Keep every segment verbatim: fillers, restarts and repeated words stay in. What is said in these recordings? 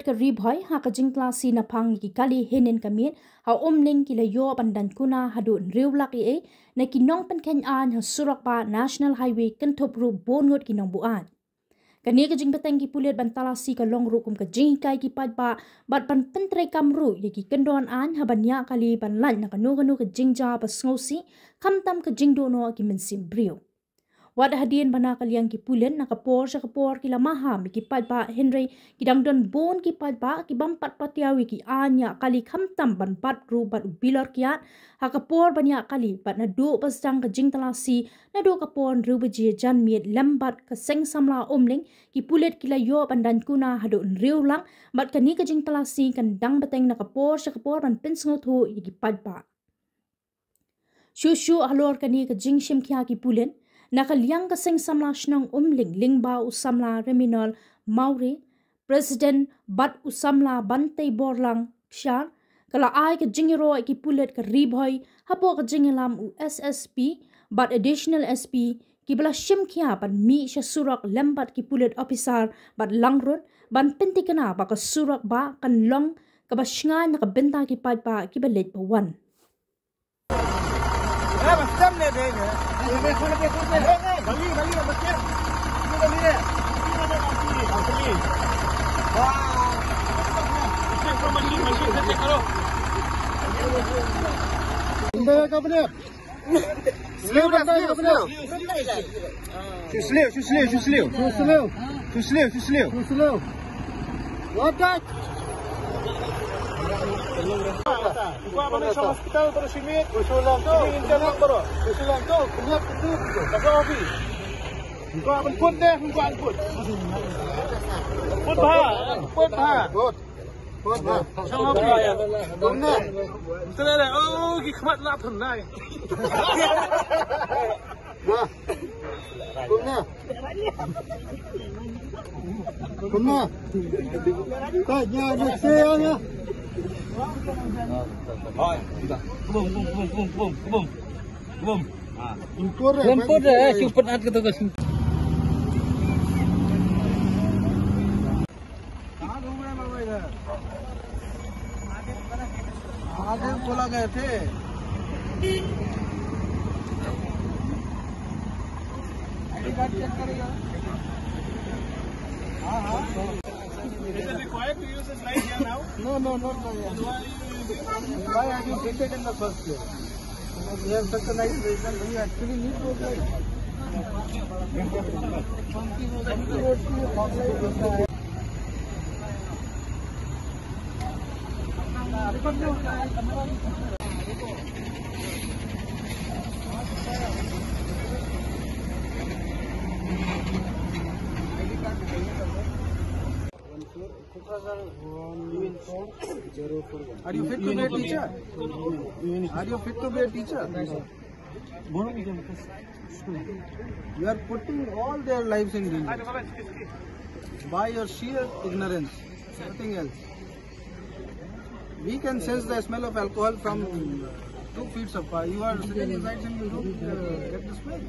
ka Ri Bhoi ha ka jingtalasi naphang ïa ki kali hynnin ka miet ha Umling ki la ïoh ban daiñ kuna haduh hynriew lak ïa ei na ki nongpynkheiñ aiñ ha surok bah National Highway kynthup ruh bun ngut ki nongbuaid. Kane ka jingbteng ki pulit ban talasi ka long ruh kum ka jinghikai ki paidbah bad ban pyntreikam ruh ïa ki kyndon aiñ ha ban ïa kali ban lait na kano kano ka jingjia ba sngewsih khamtam ka jingduh noh ki mynsiem briew. Wat hadien ba na ka liang ki pulit na ka por sha ka por ki la maham ïa ki paidbah hynrei ki dang don bun ki paidbah ki bym pat patiaw ïa ki aiñ ïa kali khamtam ban bat ruh bad u bilor kiad ha ka por ban ïa kali bad naduh ba sdang ka jingtalasi naduh ka por hynriew baje janmiet lem bad ka seng samla Umling ki pulit ki la ïoh ban daiñ kuna haduh hynriew lak bad kane ka jingtalasi kan dang bteng na ka por sha ka por ban pynsngewthuh ïa ki paidbah. Shuh shuh halor kane ka jingshim khia ki pulit na ka liang ka seng samla shnong Umling lyngba u samla Reminol Mawrie, president bad u samla Bantei Borlang Kshaid, ka la ai ka jingïaroh ïa ki pulit ka Ri Bhoi hapoh ka jingïalam u S S P bad additional S P kiba la shim khia ban mih sha surok lem bad ki pulit ophisar bad langrut ban pyntikna ba ka surok bah kan long kaba shngaiñ na ka bynta ki paidbah kiba leit ba wan. Slow, slow, slow. Too slow, too slow, too slow. Too slow. Too slow, too slow. Too slow. What that? Kung ano sa hospital, pero si Mit. Usulan to. Hindi lang, bro. Usulan to. Kunyap ito. Kasi, okay. Kung ano pun deh, kung ano pun. Pun ba? Pun ba? Good. Good, good. Sa mga pun. Good na. Ito na lang. Oh, gikmat na ito na eh. Nah. Kumne? Kumne? Ka nya ni se ya nya. Bum, bum, bum, bum, bum, bum, bum. Bum. Lempur eh, super at kata ka. कहाँ घूम रहे हैं बाबा इधर? महादेव बोला गए थे। आईडी कार्ड चेक करेगा। हाँ, हाँ। Is it required to use this light here now? No, no, not now. Why are you bring it in the first place? We have such a nice vehicle, we actually need those lights. Are you fit to be a teacher? Are you fit to be a teacher? You are putting all their lives in danger by your sheer ignorance, nothing else. We can sense the smell of alcohol from two feet so far. You are sitting inside and you don't uh, get the smell.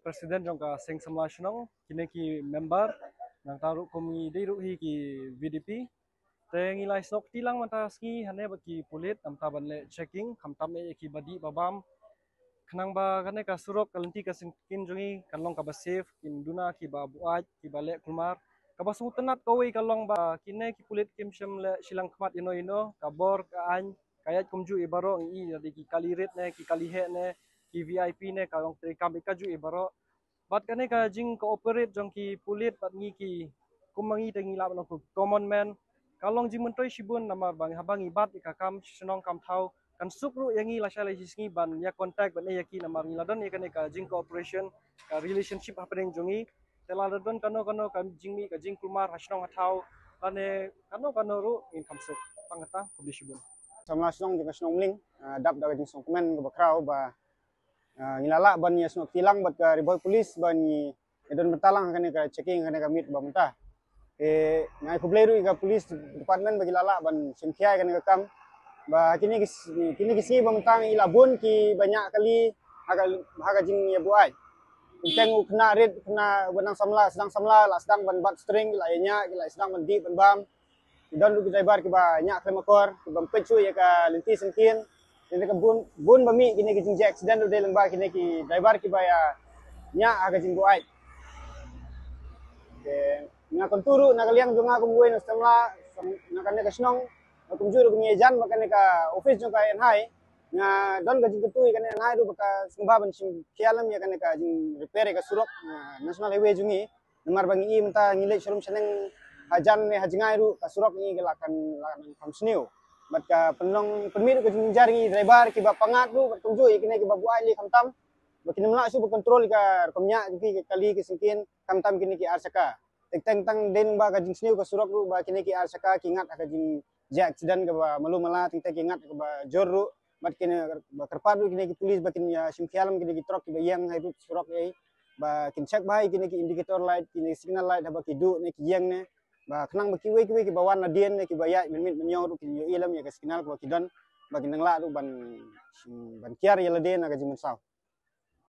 President jong ka Seng Samla Shnong, kine ki member, nangta ruh kum ngi dei ruh hi ki V D P. Te ngi la ïasnoh kti lang mynta sngi hangne bad ki pulit namar ban leh checking, khamtam eh ki ba dih ba bam. Khnang ba kane ka surok ka lynti ka seng kin jong ngi kan long kaba safe, kin duna ki ba buaid, ki ba leh kulmar. Kaba sngewtynnat kawei ka long ba kine ki pulit kim shym leh shilliang khmat ïano ïano, ka bor ka aiñ ka ïaid kumjuh ïa baroh, ngi i da ki kali rit ne, ki kali heh ne, ki V I P ne, ka long treikam ïa kajuh ïa baroh. Bad kane ka jingcooperate jong ki pulit bad ngi ki, kum ma ngi te ngi lah ban ong ki common man, ka long jingmyntoi shibun namar ba haba ngi bat ïa ka kam shnong kam thaw kan suk ruh ïa ngi lashai lashisngi ban ïa contact ban ïa ki namar ngi la don ïa kane ka jingcooperation, ka relationship hapdeng jong ngi. Te lada don kano kano ka jingmih ka jingkulmar ha shnong ha thaw lane kano kano ruh ngin kham suk. Tang kata, khublei shibun. Samla shnong jong ka shnong Mling, ah, dap da ka jingsngewkmen kaba khraw ba Ah, ngi la lah ban ïasnoh kti lang bad ka Ri Bhoi Police ban ngi ngi don bynta lang ha kane ka checking, ha kane ka miet ba mynta. Te nga ai khublei ruh ïa ka police department ba ki la lah ban shim khia ïa kane ka kam. Ba kine ki s-, kine ki sngi ba mynta ngi la bun kiba ñiah kali ha ka, ha ka jingïabuaid. Teng u khynnah rit, khynnah ba nang samla, sdang samla, la sdang ban bat string, la ïa ñiah, la sdang ban dih ban bam. Ki don ruh ki driver kiba ñiah khlem akor, kiba pynpeit shuh ïa ka lynti syngkien. Kine ka bun, bun ba mih kine ki jingjia accident ruh dei lyngba kine ki driver kiba ïa ñiah ha ka jingbuaid. Te nga kyntu ruh na ka liang jong nga kum uwei na samla, sam-, na kane ka shnong, kumjuh ruh ba ngi ïajan bad kane ka office jong ka N H I. Nga don ka jingkyntu ïa kane N H I ruh ba ka sngewbha ban shim khia lem ïa kane ka jing repair ïa ka surok, ah, National Highway jong ngi. Namar ba ngi i mynta ngi leit sharum shaneng hajan ne hajngai ruh ka surok ngi ka la kan, la kan kham sniew. Bad ka pynlong pynmih ruh ka jingjynjar ngi driver kiba pyngngad ruh bad kumjuh ïa kine kiba buaid lei khamtam. Ba kin ym lah shuh ba control ïa ka rukom ñiah jong ki, ka kali ka syngkien khamtam kine ki ar shaka. Teng teng tang dei ba ka jingsniew ka surok ruh ba kine ki ar shaka ki ngat ha ka jingjia accident kaba malu mala, teng teng ki ngat kaba jur ruh. Bad kine ba kyrpad ruh kine ki police ba kin ïa shim khia lem kine ki truck kiba ïeng ha ruh surok ei. Ba kin check bha ïa kine ki indicator light, kine ki signal light haba ki duh ne ki ïeng ne. Ba khnang ba kiwei kiwei kiba wan nadien ne kiba ïaid mynmiet mynñiew ruh kin ïohi lem ïa ka signal kaba ki don. Ba kin nang lah ruh ban, ban kiar ïa lade na ka jingmynsaw.